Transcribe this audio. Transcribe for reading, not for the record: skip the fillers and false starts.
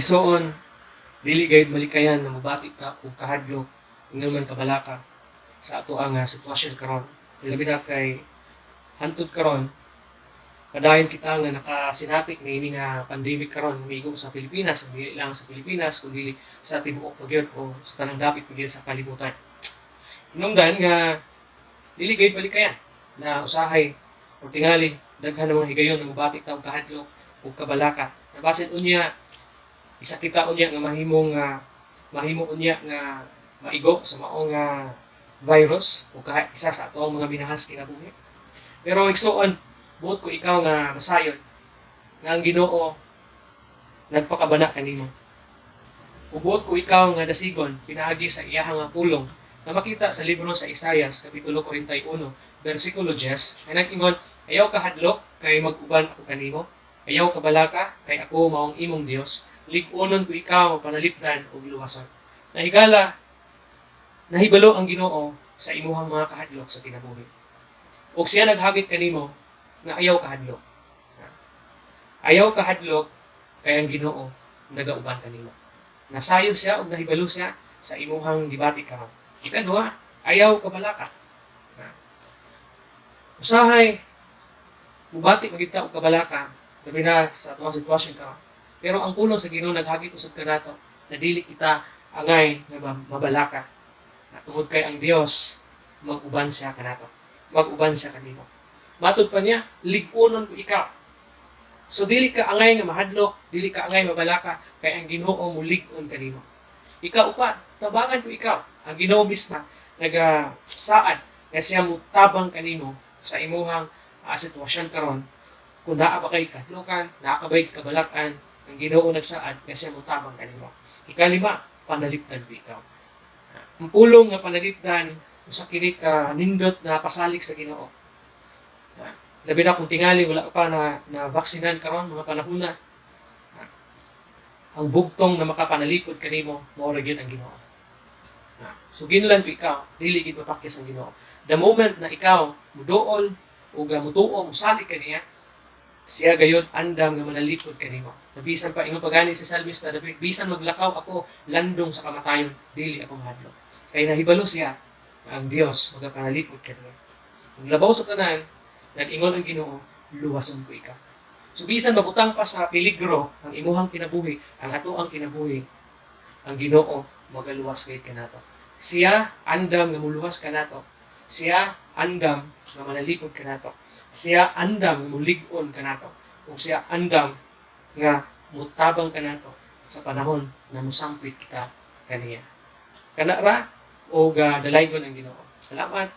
Igsoon, dili gayud malikayan na mobati ta og kahadlok, ingon man kabalaka sa ato ang sitwasyon karon. Labi na kay hantod karon padayon kita nga nakasinati niini nga pandemic karon miigo sa Pilipinas, dili lang sa Pilipinas kundi sa tibuok pa gyud o sa tanang dapit pa gyud sa kalibutan. Hinungdan nga dili gayud malikayan na usahay o tingali daghan ng mga higayon nga mobati ta og kahadlok ug kabalaka. Nabasin unya isa kita unya nga mahimong mahimo unya nga maigo sa mao nga virus o kahit isa sa ato ang mga minahal sa kinabuhi. Pero igsuon, buot ko ikaw nga masayon nga ang Ginoo nagpakabana kanimo. Ug buot ko ikaw nga dasigon pinaagi sa iyahang nga pulong nga makita sa libro sa Isayas kapitulo 41 bersikulo 10 nga nag-ingon, "Ayaw kahadlok kay mag-uban ako kanimo. Ayaw kabalaka kay ako maong imong Dios. Lig-unon ko ikaw, panalipdan ug luwason." Nahigala, nahibalo ang Ginoo sa imuhang mga kahadlok sa kinabuhi. Ug siya naghagit kanimo nga ayaw kahadlok. Ayaw kahadlok kay ang Ginoo nagauban kanimo. Nasayo siya ug nahibalo siya sa imuhang gibati karon. Ikaduha, ayaw kabalaka. Usahay mubati magyud ta og kabalaka labi na sa atuang sitwasyon karon. Pero ang pulong sa Ginoo naghagit usab kanato na dili kita angay nga mabalaka. Tungod kay ang Dios mag-uban siya kanato. Mag-uban siya kanimo. Matod pa niya, "Lig-unon ko ikaw." So dili ka angay nga mahadlok, dili ka angay mabalaka kay ang Ginoo mulig-on kanimo. Ikaupat, tabangan ko ikaw. Ang Ginoo mismo nagasaad nga siya mutabang kanimo sa imuhang sitwasyon karon. Kung naa ba kay kahadlokan, naa ka ba'y kabalakan, ang Ginoo nagsaad nga siya mutabang kanimo. Ikalima, panalipdan ko ikaw. Ang pulong nga panalipdan usa kini ka nindot na pasalig sa Ginoo. Labi na kung tingali wala pa na na vaksinan karon mga panahon na. Ang bugtong na makapanalipod kanimo mao ra gyud ang Ginoo. So ginlan ko ikaw, dili gid mapakyas ang Ginoo. The moment na ikaw muduol ug mutuo, musalig kaniya, siya gayud andam nga manalipod kanimo. Bisan pa ingon pagani si Salmista David, "Bisan maglakaw ako landong sa kamatayon, dili ako mahadlok." Kay nahibalo siya nga ang Dios magapanalipod kaniya. Ug labaw sa tanan, nag-ingon ang Ginoo, "Luwason ko ikaw." So bisan mabutang pa sa peligro ang imuhang kinabuhi, ang ato ang kinabuhi, ang Ginoo magaluwas gayud kanato. Siya andam nga muluwas kanato. Siya andam nga manalipod kanato. Siya andam nga mulig-on kanato. Ug siya andam nga mutabang kanato sa panahon na musampit kita kaniya. Kana ra og dalaygon ang Ginoo. Salamat.